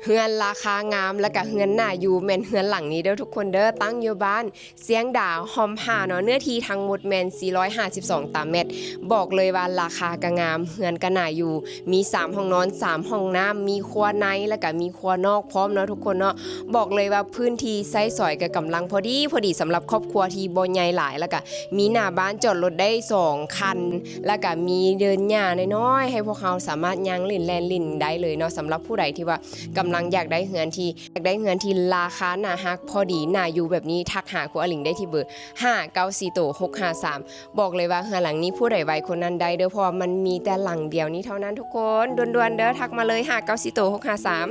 ເຮືອນລາຄາງາມ ແລະກະເຮືອນໜ້າຢູ່ແມ່ນເຮືອນຫຼັງນີ້ເດີທຸກຄົນເດີ ຕັ້ງຢູ່ບ້ານຊຽງດາ ຮ່ອມຫ້າເນາະ ເນື້ອທີ່ທັງໝົດແມ່ນສີ່ຮ້ອຍຫ້າສິບສອງຕາແມັດ. ບອກເລີຍວ່າລາຄາກະງາມ ເຮືອນກະໜ້າຢູ່ ມີສາມຫ້ອງນອນ ສາມຫ້ອງນ້ຳ ມີຄົວໃນ ແລະກະມີຄົວນອກພ້ອມເນາະທຸກຄົນເນາະ. ບອກເລີຍວ່າພື້ນທີ່ໃຊ້ສອຍກະກຳລັງພໍດີ ພໍດີສຳລັບຄອບຄົວທີ່ບໍ່ໃຫຍ່ຫຼາຍ ແລະກະມີໜ້າບ້ານຈອດລົດໄດ້ສອງຄັນ ແລະກະມີເດີ່ນຫຍ້ານ້ອຍໆ ໃຫ້ພວກເຮົາສາມາດຍ່າງຫຼິ້ນແລ່ນຫຼິ້ນໄດ້ເລີຍເນາະ. ສຳລັບຜູ້ໃດທີ່ວ່າກຳລັງຢາກໄດ້ເຮືອນທີ່ ຢາກໄດ້ເຮືອນທີ່ລາຄາໜ້າຮັກ ພໍດີໜ້າຢູ່ແບບນີ້ ທັກຫາຄູອາລິງໄດ້ທີ່ເບີ ຫ້າເກົ້າສີ່ໂຕຫົກຫ້າສາມ. ບອກເລີຍວ່າເຮືອນຫຼັງນີ້ຜູ້ໃດໄວຄົນນັ້ນໄດ້ເດີ ເພາະວ່າມັນມີແຕ່ຫຼັງດຽວນີ້ເທົ່ານັ້ນທຸກຄົນ. ດ່ວນໆເດີ ທັກມາເລີຍ ຫ້າເກົ້າສີ່ໂຕຫົກຫ້າສາມ.